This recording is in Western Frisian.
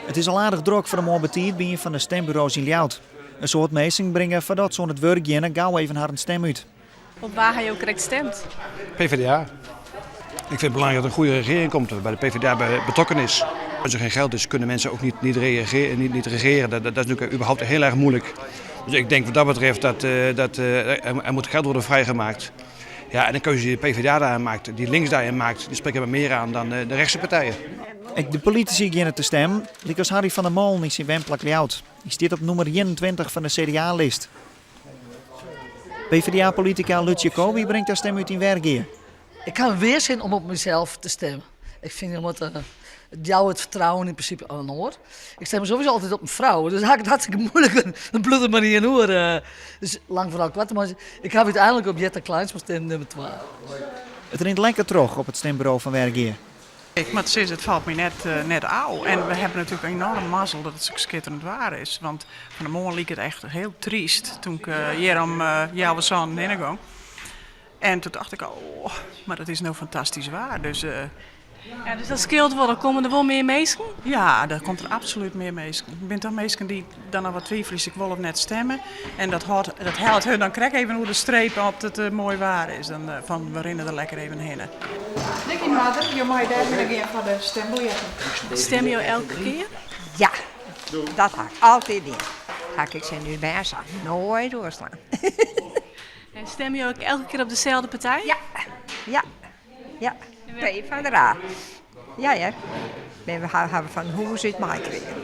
It is al aardich drok foar de moarn betiid by ien fan de stemburo's yn Ljouwert. In soad minsken bringe foardat se oan it wurk geane gau even harren stim út. Op wa ha jo krekt stimd? PvdA. Ik vind het belangrijk dat er een goede regering komt, waarbij de PvdA bij betrokken is. Als er geen geld is, kunnen mensen ook niet, niet, reageren, niet, niet regeren. Dat, dat, dat is natuurlijk überhaupt heel erg moeilijk. Dus ik denk wat dat betreft dat, uh, dat uh, er, er moet geld worden vrijgemaakt. Ja, en de keuze die de PvdA daarin maakt, die links daarin maakt, die spreken me meer aan dan de rechtse partijen. Ek de politisy geane te stimmen, lykas Harry van der Molen yn syn wenplak Ljouwert. Hy stiet op nûmer 21 fan de CDA-list. PvdA-politika Lutz Jacobi bringt har stim út yn Wergea. Ik ha weersin om op mysels te stimmen. Ik fyn je moatte jou it fertrouwen yn prinsipe oan in oar. Ik stim sowieso altyd op in frou, dus ha ik it hartstikke muoilik. Dan bliuwt der mar ien oer. Dus lang ferhaal koart te meitsjen, ik haw úteinlik op Jetta Klijnsma stimd, nûmer twa. It rint lekker troch op it stimburo fan Wergea. Ik moat sizze, it falt my net, net ôf. En we hawwe natuerlik enoarm mazzel dat it sa skitterend waar is. Want fan 'e moarn like it echt hiel tryst toen ik hjir om healwei sânen hinne gong. En toen tocht ik, oh, mar it is no fantastysk waar. Dus, Ja, dus dat skeelt wol. Dan komme der wol mear minsken? Ja, der komt der absolút mear minsken. Der binne toch minsken dy't dan noch wat twivelje, sil ik wol of net stimme. En dat hâldt, dat hellet hun dan krekt even oer de streep oft it eh, moai waar is. Dan eh, fan we rinne der lekker even hinne. Dik yn oarder, jo meie dêrhinne gean foar de stembiljetten. Stimme jo elke kear? Ja, dat ha ik altyd dien. Ha ik tsjin ús bern sein, noait oerslaan. En stimme jo ek elke kear op deselde partij? Ja, ja, ja. P fan de A. Ja hear. We hawwe fan hûs út meikrigen.